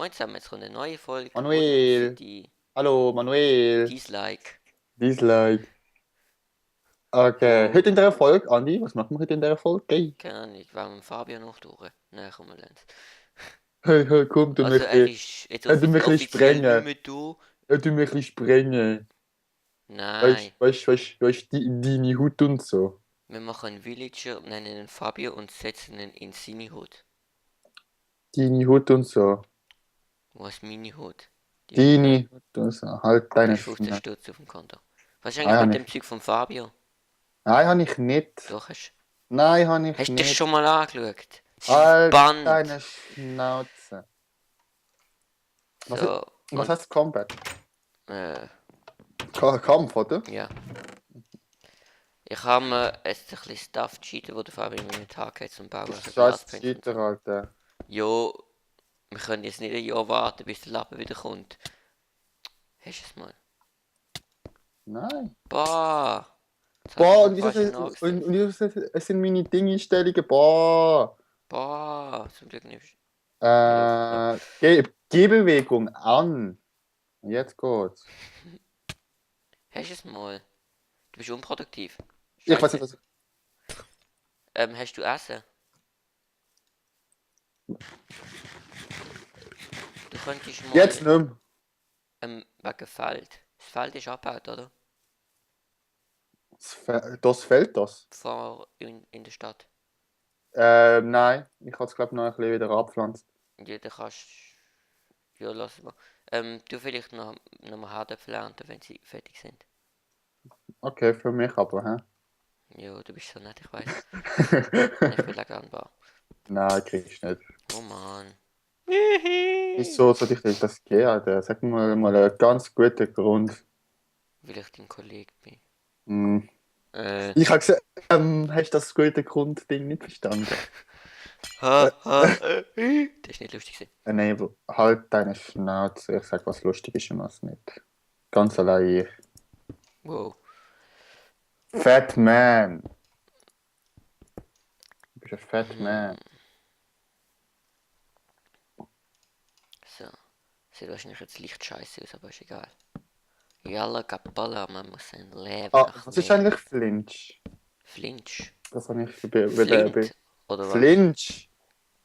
Moin zusammen, jetzt kommt eine neue Folge ohne für Manuel. die Hallo, Manuel. Dislike. Dislike. Okay. Wo, Heute in der Folge, Andi, was machen wir heute in der Folge? Geh. keine Ahnung, ich war mit Fabio noch durch. Nein, komm mal Lenz. Hey, hey, komm, Also er ist jetzt tu mich ein bisschen offiziell nicht sprengen. mehr da. Tu mich ein bisschen sprengen. Nein, Deine Hut und so. wir machen einen Villager, nennen ihn Fabio und setzen ihn in seine Hut. Deine Hut und so. Wo ist meine Hut? Die ist nicht da. Deine Hut und so. Halt Du deine hast 15 Schnauze. Stutz auf dem Konto. Was ist Nein, eigentlich mit habe dem ich. Zeug von Fabio? Nein, habe ich nicht. Doch, hast Nein, habe ich du das nicht. schon mal angeschaut? Es ist Halt verbannt. deine Schnauze. So, Was und, heißt Combat? äh, Kampf, oder? ja. Ich habe mir jetzt ein bisschen Stuff cheaten, wo der Fabian mir mit Haken zum Bauen, also Scheiß Glasspaint und Cheater, so. Alter. Jo, wir können jetzt nicht ein Jahr warten, bis der Lappen wieder kommt. Hast du es mal? Nein. Boah! Jetzt habe ich Boah, schon fast nachgesetzt. es sind meine Dingeinstellungen. Boah. Boah, zum Glück nicht. Ja, Gehbewegung an. Jetzt geht's. hast du es mal? Du bist unproduktiv. Ich weiß nicht, Scheiße. was. Hast du Essen? Du könntest Jetzt mal, nicht mehr. wegen Feld. Das Feld ist abgebaut, oder? Das fällt das. Vor in der Stadt. Nein, ich habe es glaube noch ein bisschen wieder abpflanzt. Ja, dann kannst ja, lass mal. Du vielleicht noch mal Herdöpfel ernten, wenn sie fertig sind. Okay, für mich aber, hä? Ja, du bist so nett, ich weiß. Und ich bin lecker anbar. Nein, kriegst du nicht. Oh Mann. Wieso sollte ich das gehen, Alter? Sag mir mal einen ganz guten Grund. Weil ich dein Kollege bin. Hm. Äh, Ich habe gesagt, hast du das gute Grundding nicht verstanden? ha, ha, Das ist nicht lustig gewesen. Enable, halt deine Schnauze. Ich sag, was lustig ist und was nicht. Ganz allein ich. Wow. Fat Man. Du bist ein Fat Hm, Man. so. Sieht wahrscheinlich jetzt leicht scheiße aus, aber ist egal. Yalla Kappala, man muss sein Leben Was ist eigentlich Flinch? Flinch. Das habe ich Flint? Oder was? Flinch.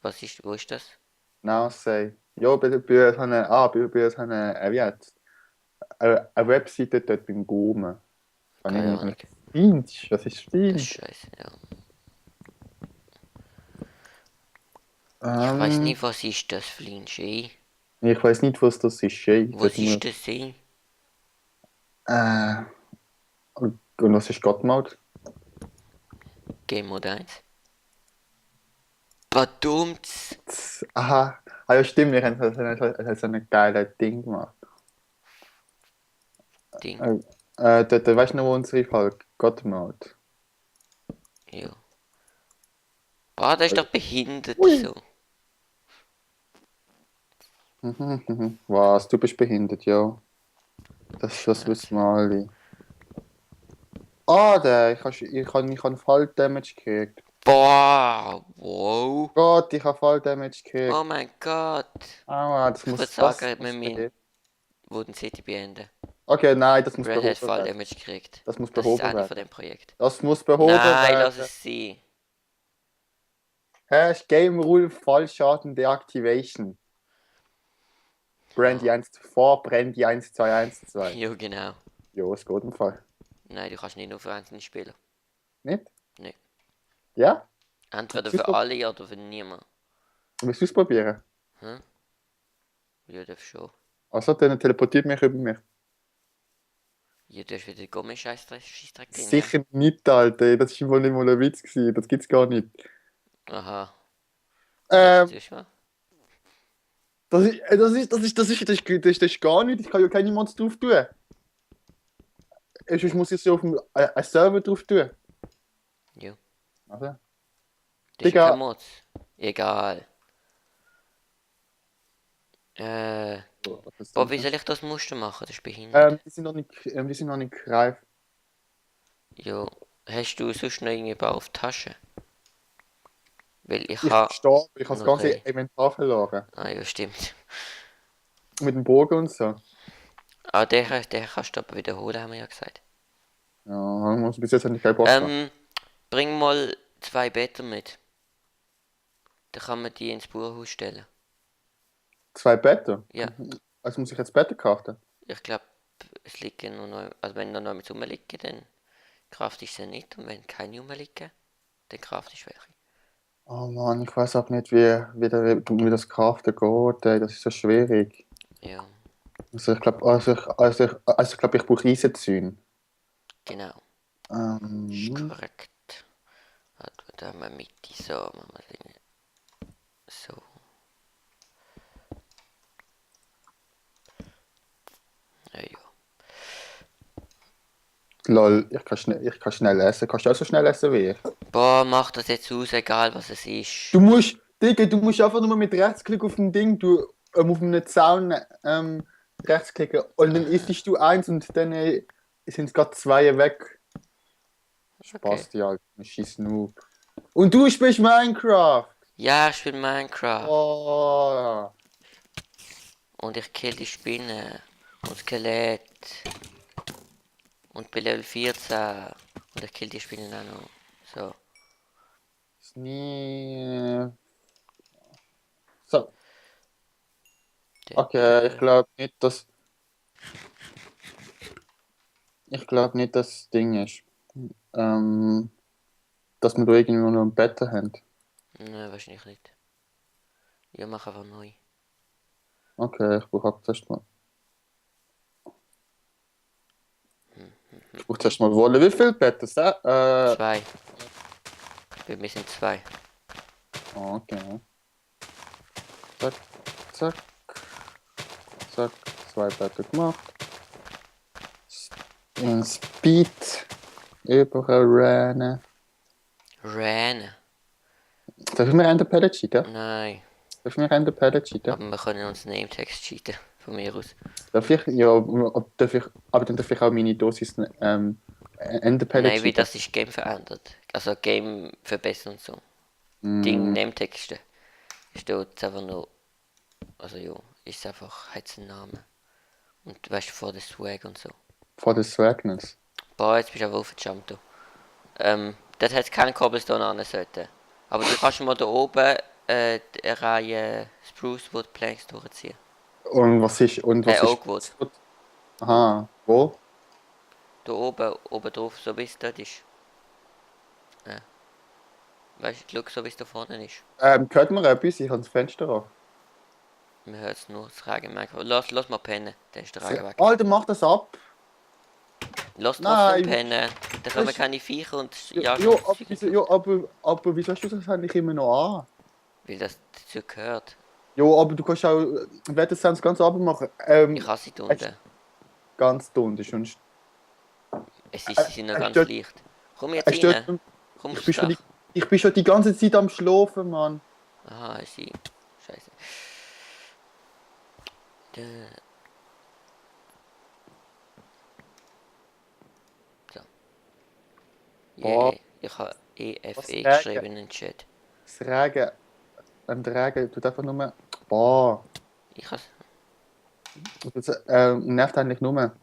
Was ist, wo ist das? Now say. Ja, bei so einer, wie jetzt? Eine Webseite dort beim Gomen. Keine Ahnung. Flinch? Was ist Das ist Flinch? scheiße, ja. Ich weiß Ähm, nicht, was ist das Flinch, ey? Ich weiß nicht, was das ist. Ey. Was ist das, ey? Äh, und was ist God-Mode? Game Mode 1. Verdammt! Aha. Ah, ja, stimmt, wir haben so ein geiles Ding gemacht. Ding. Da weißt du noch, wo unsere Folge God-Mode. Ja. Boah, das ist doch behindert Ui. so. Was? Du bist behindert, ja. Das Schmerz. wissen wir alle. Ah, ich habe Fall Damage gekriegt. Boah, wow. Gott, ich habe Fall Damage Oh gekriegt. mein Gott. Ah, Ich würde das sagen, wir muss müssen beheben. Wurden City beenden. Okay, nein, das muss Red hat behoben Fall werden. Damage gekriegt. Das muss Das ist das behoben Ende von werden. dem Projekt. Das muss behoben Nein, lass werden. es sein. Hash Game Rule Fallschaden Deactivation. Brandy Ja. 1 vor, Brandy 1212. Jo, genau. Jo, es geht im Fall. Nein, du kannst nicht nur für einzelne spielen. Nicht? Nee. Ja? Entweder für alle oder für niemanden. Willst du es probieren? Hm? Ja, das schon. Also, dann teleportiert mich über mich. Ja, du hast wieder den Gummischeißdreck drin. Sicher nicht, Alter. Das war wohl nicht mal ein Witz gewesen. Das gibt's gar nicht. Aha. Ähm, Siehst du mal? das ist gar nicht. Ich kann ja keine Mods drauf tun. Ich muss jetzt ja auf einen Server drauf tun. Ja. Also, Das ist ja Digga. kein Mod. Egal. Boah, wie soll ich das Muster machen? Das ist behindert. Die sind noch nicht reif. Jo. Hast du sonst noch irgendwie auf die Tasche? Weil ich Ich habe bin gestorben. Ich habe das noch ganze ein. Inventar verloren. Ah ja, stimmt. Mit dem Bogen und so. Aber den kannst du aber wiederholen, haben wir ja gesagt. Ja, bis jetzt hatte ich keinen Bock gehabt. Bring mal 2 Betten mit. Dann kann man die ins Bauernhaus stellen. 2 Betten? Ja, Also muss ich jetzt Betten kaufen? ich glaube, es liegen nur noch, also wenn noch mit rumliegen, dann kraft ich sie nicht. Und wenn keine rumliegen, dann kraft ich welche. Oh Mann, ich weiß auch nicht, wie das Craften geht. Ey. Das ist so schwierig. Ja, Also ich glaube, ich brauche Eisenzeug. genau. Ist Ähm, korrekt. Hat da mal Mitte so, machen wir so. Ja, ja. lol, ich kann schnell essen. Kannst du auch so schnell essen wie ich? Boah, mach das jetzt aus, egal was es ist. Digga, du musst einfach nur mit Rechtsklick auf dem Ding, auf einem Zaun rechtsklicken und dann isst du eins und dann sind es gerade zwei weg. Okay. Spaß dir halt, ein scheiß Noob. Und du spielst Minecraft! Ja, ich spiele Minecraft. Oh, Und ich kill die Spinne. Und Skelett. Und bin Level 14. Und ich kill die Spinnen auch noch. So. ist nie. So, Dö, okay, dö. ich glaube nicht, dass das Ding ist. Ähm, dass wir da irgendwie noch ein Bett haben. Nein, wahrscheinlich nicht. Ich mache einfach neu. Okay, ich brauche zuerst mal. Ich brauche zuerst mal Wolle. Wie viel Betten? 2. Wir sind 2. Okay. Zack, zack, zack. Zwei Betten gemacht. In Speed überrennen. Ran. Darf ich mir einen Pellet cheaten? Nein. Darf ich mir einen Pellet cheaten? Aber wir können uns Nametext cheaten. Von mir aus. Darf ich? Ja, aber dann darf ich auch meine Dosis Ender Pellet Nein, wie cheaten. das ist Game verändert. Also Game verbessern und so. Ding, Mm, Nametexte. Steht einfach nur. Also ja, ist einfach, hat einen Namen. Und weißt du, vor der Swag und so. for the swagness. Boah, jetzt bist du aber aufgejumpt, du. Dort hat es keinen Cobblestone an sollten. Aber du kannst mal da oben die Reihe Spruce Wood Planks durchziehen. Und was ist. Oakwood. Aha, wo? Da oben drauf, so wie es dort ist. Weißt du, schau, so wie es da vorne ist. Hört man etwas? Ich habe das Fenster auf. Man hört es nur, das Regen merkt. Lass mal pennen, dann ist der Regen weg. Alter, mach das ab! Lass trotzdem Nein! pennen, dann kommen Das, keine Viecher und ja, jagen ja, uns aber, Zeug. wieso, ja, aber wieso hast du das eigentlich immer noch an? Weil das dazu gehört. Ja, aber du kannst auch Wettersense ganz runter machen. Ich hasse sie Es ist unten. ganz dumm. Das ist schon, Sie sind noch es ganz stört, leicht. Komm jetzt es stört, rein. Komm ich aufs bin schon Dach. ich bin schon die ganze Zeit am Schlafen, Mann. Aha, ich sehe. Scheiße. Da, so. Boah, Yeah. Ich habe was EFE Regen. geschrieben in den Chat. Das Regen. Ein Regen tut einfach nur. Boah. Ich has. Das nervt eigentlich nur.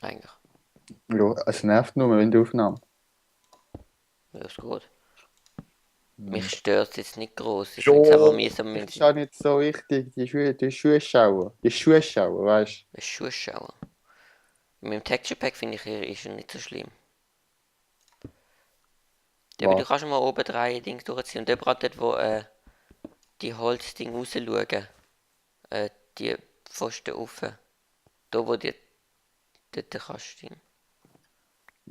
Eigentlich. Ja, es nervt nur, wenn die Aufnahme. Ja, ist gut. Hm. Mich stört es jetzt nicht groß. Ich finde es aber Jo, mühsam, wenn das ist sie auch nicht so wichtig. Die Schuhe schauen. Die Schuhe schauen, weißt eine Schuhe schauen. Mit dem Texture Pack finde ich ist er nicht so schlimm. du? Aber du Was? kannst mal oben drei Dinge durchziehen. Und dort, dort wo die Holzdinge raus schauen, die Pfosten offen. Da wo die dort kannst du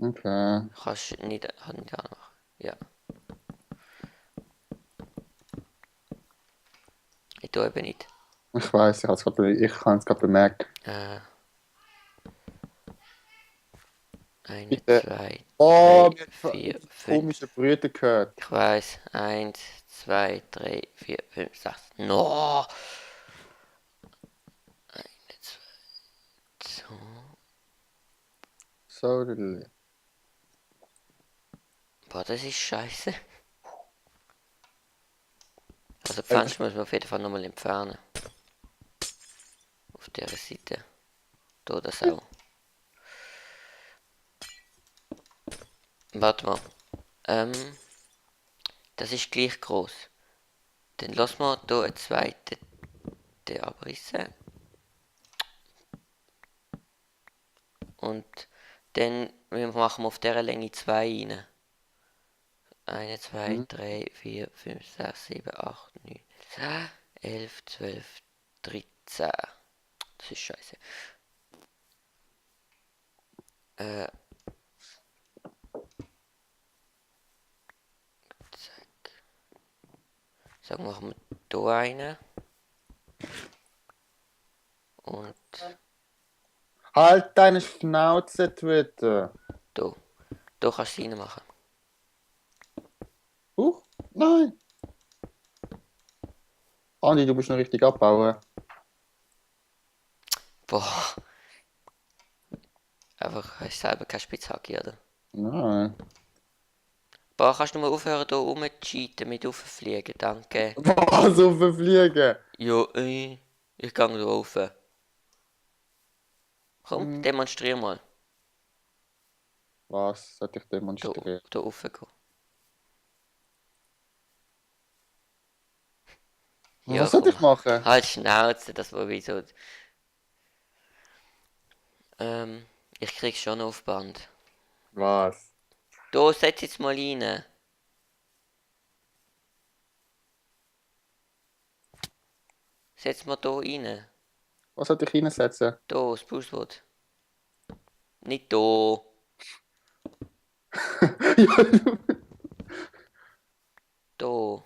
Okay. nicht anmachen. Ja, ich tue eben nicht. Ich weiß, ich habe es gerade bemerkt. Äh, eine, Bitte. zwei, Oh, drei, vier, jetzt fünf. komische Brüder gehört. Ich weiß. Eins, zwei, drei, vier, fünf, sechs. No! Eine, zwei, so. So, Boah, das ist scheiße. Also äh, Pfand muss man auf jeden Fall nochmal entfernen. dieser Seite. Da das auch. Warte mal. Das ist gleich groß. Dann lassen wir hier einen zweiten den abrissen. Und dann machen wir auf dieser Länge 2 rein. 1, 2, 3, 4, 5, 6, 7, 8, 9, 10, 11, 12, 13. Das ist scheiße. Zack. So, machen wir hier einen. Und Halt deine Schnauze, Twitter. hier. Hier kannst du reinmachen. Nein. Andi, du musst noch richtig abbauen. Boah. Einfach, hast du selber keine Spitzhacke, oder? Nein. Boah, kannst du mal aufhören, hier rumzucheaten mit Rauffliegen, danke. Was, auf Fliegen? Ja, ich gehe hier rauf. Komm, demonstrier mal. Was sollte ich Hier, demonstrieren? hier rauf gehen. Ja, Was sollte komm. ich machen? Halt Schnauze, das war wie so. Ich krieg's schon auf Band. Was? Da, setz jetzt mal rein. Setz mal da rein. Was sollte ich hinsetzen? Da, das Buzzword. Nicht da. Ja, Da.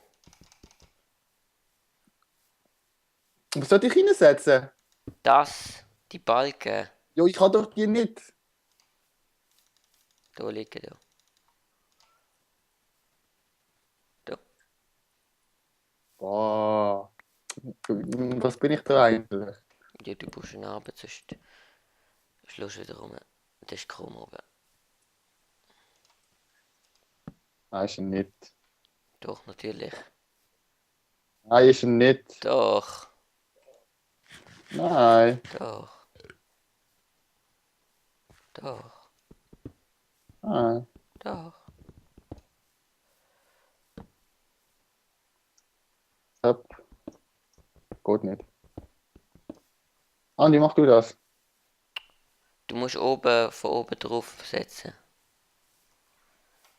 was sollte ich hinsetzen? Das. Die Balken. Ja, ich habe doch die nicht. Da liegen da. Da. Boah. Was bin ich da eigentlich? Ja, du musst ihn runter, sonst schlägst du wieder rum. Das ist krumm oben. Nein, ist er nicht. Doch, natürlich. Nein, ist er nicht. Doch. Nein. Doch. Doch. Nein. Doch. Hopp. Geht nicht. Andi, mach du das. Du musst oben, von oben drauf setzen.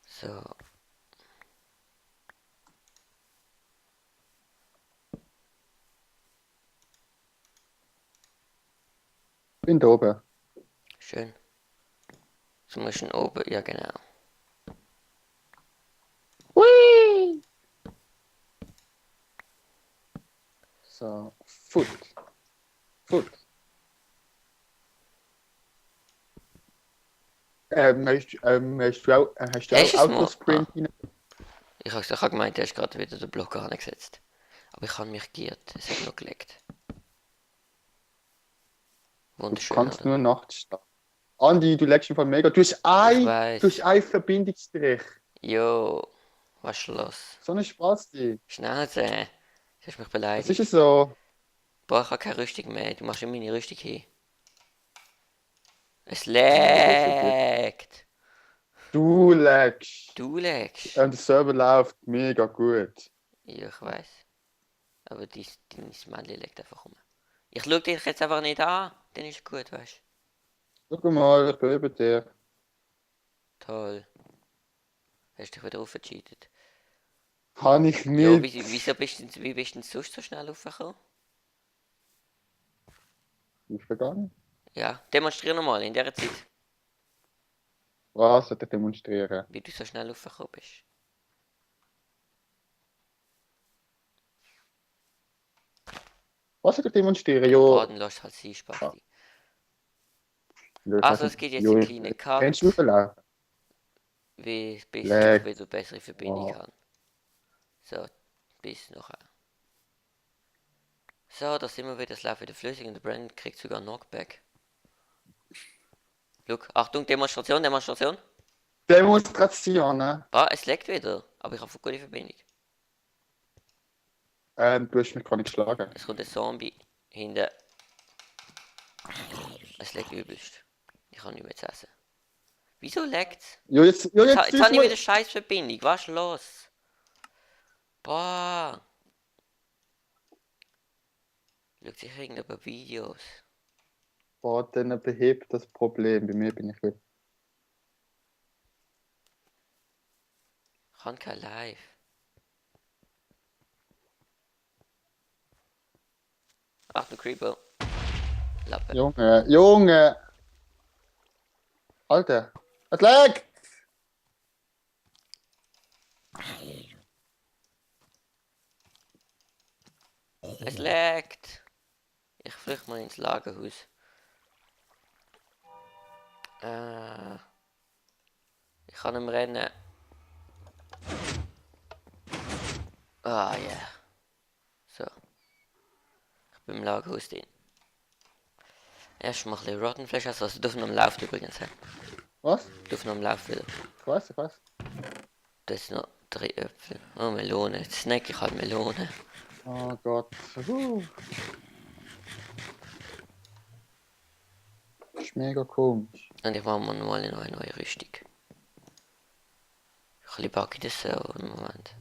So. Bin da oben. Schön. So musst du ihn oben, ja genau. Hui! So. Foot. Foot. Hast du Hast du auch es mal? Autosprint rein? Ich habe gemeint, du hast gerade wieder den Block angesetzt. Aber ich habe mich geirrt. Es hat noch gelegt. Du Wunderschön, kannst oder? nur nachts starten. Andi, du legst im Fall mega. Du hast weiß. einen Verbindungsstrich. Jo. Was ist los? So ein Spasti. Schnauze. Du hast mich Was beleidigt. ist es so? Boah, ich habe keine Rüstung mehr. Du machst immer meine Rüstung hin. Es leckt. Du legst. Du legst. Der Server läuft mega gut. Ja, ich weiß. Aber dein Smelly legt einfach rum. Ich schau dich jetzt einfach nicht an. Dann ist es gut, weißt du. Schau mal, ich bin über dir. Toll. Hast dich wieder aufgecheatet. Kann ich Ja, nicht. wie bist du denn sonst so schnell aufgekommen? Ich vergangen. Ja, demonstrier nochmal in der Zeit, Was sollte ich demonstrieren? wie du so schnell aufgekommen bist. Was sollte ich demonstrieren? Jo. Baden lässt halt sein, Spasti. Jo, ich Also, weiß es gibt nicht. jetzt Jo, einen kleinen Cut, kennst du vielleicht? bis Lag. ich wieder bessere Verbindung Wow. habe. So, bis nachher. So, da sind wir wieder, das läuft wieder flüssig und der Brandon kriegt sogar einen Knockback. Look, Achtung, Demonstration, Demonstration. Demonstration, ne? Ah, es leckt wieder, aber ich habe eine gute Verbindung. Du hast mich gar nicht geschlagen. Es kommt ein Zombie hinten. Es leckt übelst. Ich kann nicht mehr zu essen. Wieso leckt's? Ja, jetzt Jetzt habe ich mal. wieder Scheißverbindung. Was ist los? Boah. Schaut sicher irgendein Videos. Boah, dann behebt das Problem. Bei mir bin ich wieder. Ich kann kein Live. Ach du Creeper. Lappe. Junge! Alter! Es leckt! Es leckt. Ich flüchte mal ins Lagerhaus. Ich kann im Rennen. Ah ja. Yeah. So. Ich bin im Lagerhaus drin. Erstmal ein bisschen Rotten Flesh, also du darfst noch am Lauf übrigens. He? Was? Du darfst noch am Lauf wieder. Ich weiß. Das ist noch 3 Äpfel. Oh, Melone. Jetzt snack ich halt Melone. Oh Gott. Das ist mega komisch. Und ich mache mir noch mal eine neue Rüstung. Ein bisschen backe ich das so im Moment.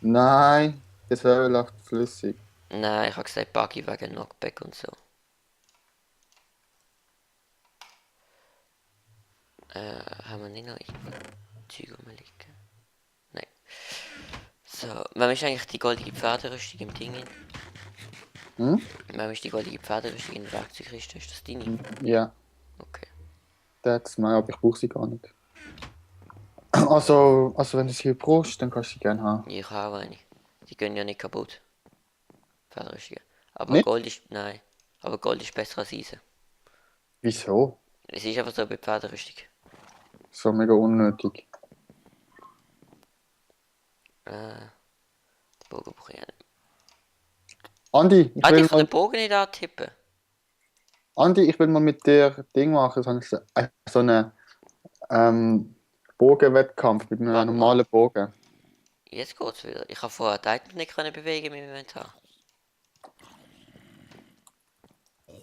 Nein, das wäre läuft flüssig. Nein, ich habe gesagt backe wegen Knockback und so. Haben wir nicht noch Zeug rumliegen? Nein. So, wem ist eigentlich die goldige Pferderüstung im Ding? Hm? Wem ist die goldige Pferderüstung in der Werkzeugkiste? Ist das deine? Ja, Okay. das mal, aber ich brauche sie gar nicht. Also wenn du sie brauchst, dann kannst du sie gerne haben. Ich habe eine. Die gehen ja nicht kaputt. Pferderüstungen. Aber Nicht? Gold ist. Nein. Aber Gold ist besser als Eisen. Wieso? Es ist einfach so bei Pferderüstung. So mega unnötig. Bogen brauche ich nicht. Andi, Ich kann den Bogen nicht antippen. Ich will mal mit dir Ding machen, so einen Bogenwettkampf mit einem Warte mal. normalen Bogen. Jetzt geht's wieder. Ich habe vorher die Item nicht können bewegen mit dem Inventar.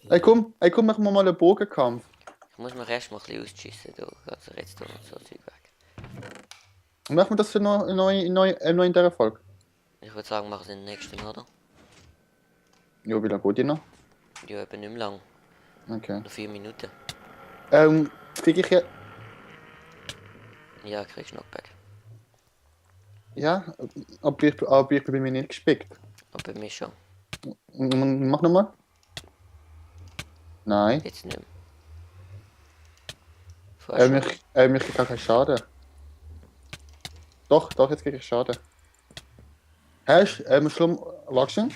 Ey komm, machen wir mal einen Bogenkampf. Ich muss mir erst mal ein bisschen ausschiessen. Also jetzt und so Zeug weg. Machen wir das für noch in dieser Folge? Ich würde sagen, machen wir es in der nächsten, oder? Ja, wie lange geht die noch? Ja, eben nicht mehr lang. Okay. Noch 4 Minuten. Krieg ich ja. Ja, kriegst Knockback. Ja, aber ich bin bei mir nicht gespickt. Aber bei mir schon. Mach nochmal. Nein. Jetzt nicht mehr. Vorher schon. Ich krieg gar keinen Schaden. Doch, jetzt krieg ich Schaden. Hast wagst du?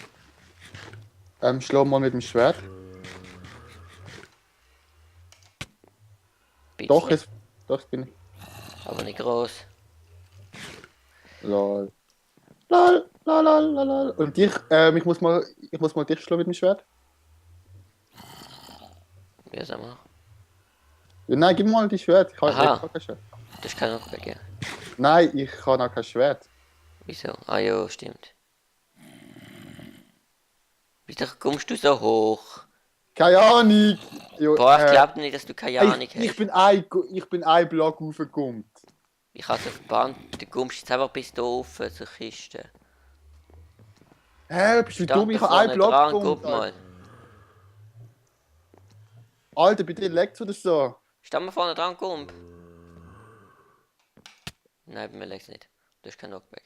Schlau mal mit dem Schwert. Doch, Bisschen. jetzt bin ich. Aber nicht groß. Lol. Lol. Und ich muss mal dich schlagen mit dem Schwert. Wie soll man? Ja, nein, gib mir mal die Schwert. Ich Aha. habe kein Schwert. Das ist kein Knockback, ja. Nein, ich kann auch kein Schwert. Wieso? Ah ja, stimmt. Wieso kommst du so hoch? Keine Ahnung. Jo, Boah, ich glaube nicht, dass du keine Ahnung hast. ich bin ein Block hochgekommen. Ich habe so verbannt, du kommst jetzt einfach bis da offen zur Kiste. Hä, bist du Stand dumm? Ich da habe einen vorne Block dran, gekommen. guck mal. Alter, bei dir leckt's oder so? Stand mal vorne dran, komm. Nein, bei mir legt's nicht. Du hast kein Knockback.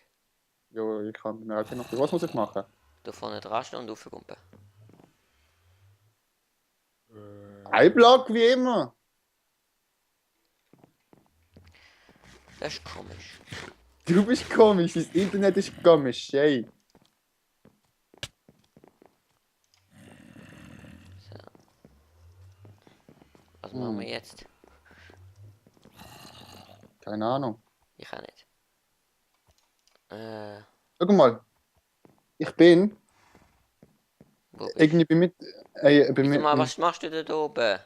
Jo, ich kann mir auch noch. Was muss ich machen? Da vorne dran stehen und raufkumpen. Ein Block wie immer. Das ist komisch. Du bist komisch, das Internet ist komisch, hey. So. Was machen wir jetzt? Keine Ahnung. Ich auch nicht. Schau mal. Ich bin Wo bist irgendwie bei du? Mal, mir. was machst du da oben?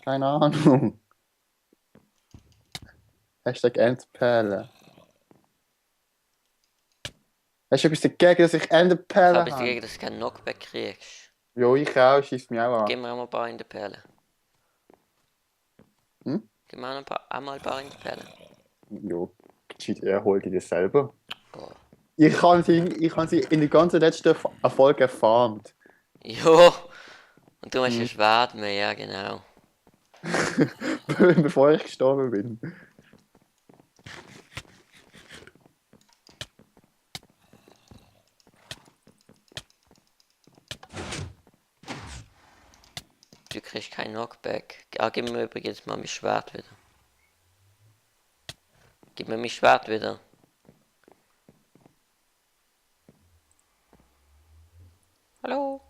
Keine Ahnung. Hashtag Endperle. Hast du etwas dagegen, dass ich Ich Endperle habe jetzt habe? dagegen, dass du keinen Knockback kriegst. Jo, ich auch, schießt mich auch an. Gib mir einmal ein paar in der Perle. Hm? Gib mir einmal ein paar in die Pelle. Jo, gescheit, er holt die das selber. Boah. Ich habe sie in der ganzen letzten Erfolg gefarmt. Jo! Und du hast ein Hm. Schwert mehr, ja genau. Bevor ich gestorben bin. Du kriegst kein Knockback. Ah, gib mir übrigens mal mein Schwert wieder. Gib mir mein Schwert wieder. Hallo?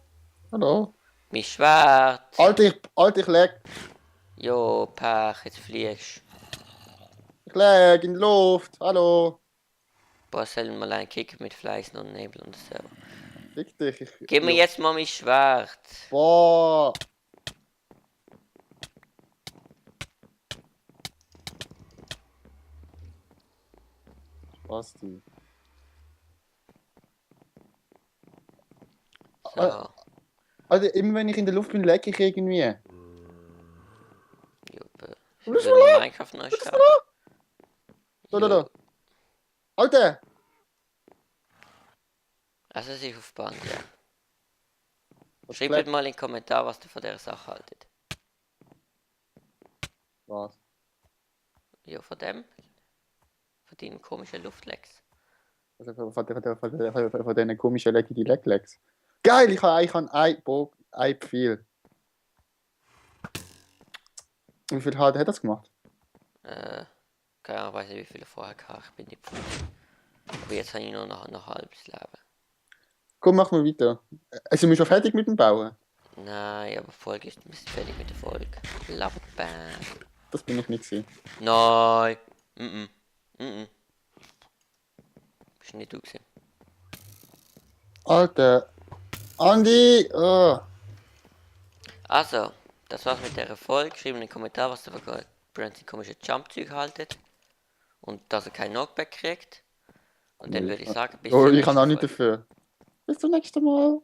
Hallo? Mein Schwert! Alter, ich leg. Jo, Pech, jetzt fliegst. Ich leg in die Luft. Hallo? Boah, sollen mal einen Kick mit Fleiß und Nebel und so. Fick dich. Gib mir Jo. jetzt mal mein Schwert. Boah. Basti. So. Also immer wenn ich in der Luft bin, lecke ich irgendwie. Juppe. Du bist Will man Minecraft neu starten? Da. Jo. Alter! Also es ist auf Band, ja. Was Schreibt klebt? mal in den Kommentar, was ihr von der Sache haltet. Was? Jo, von dem? Von deinen komischen Luftlecks. Also von diesen komischen Lecki die Lecklecks. Geil, ich habe ein Pfeil. Wie viel hat das gemacht? Keine Ahnung, weiß nicht, wie viele vorher hatte. Ich bin nicht gefunden. Aber jetzt habe ich nur noch ein halbes Leben. Komm, mach mal weiter. Also, sind wir schon fertig mit dem Bauen? Nein, aber Folge ist ein bisschen fertig mit der Folge. Labbam. Das bin ich nicht gewesen. Nein. Mhm. Mhm. Bist nicht du gewesen. Alter. Andi! Oh. Also, das war's mit der Folge. Schreibt in den Kommentar, was ihr von Branson komische Jump-Zeug haltet. Und dass er kein Knockback kriegt. Und dann würde ich sagen, bis Oh, zur ich kann nächsten auch nicht Folge. dafür. Bis zum nächsten Mal.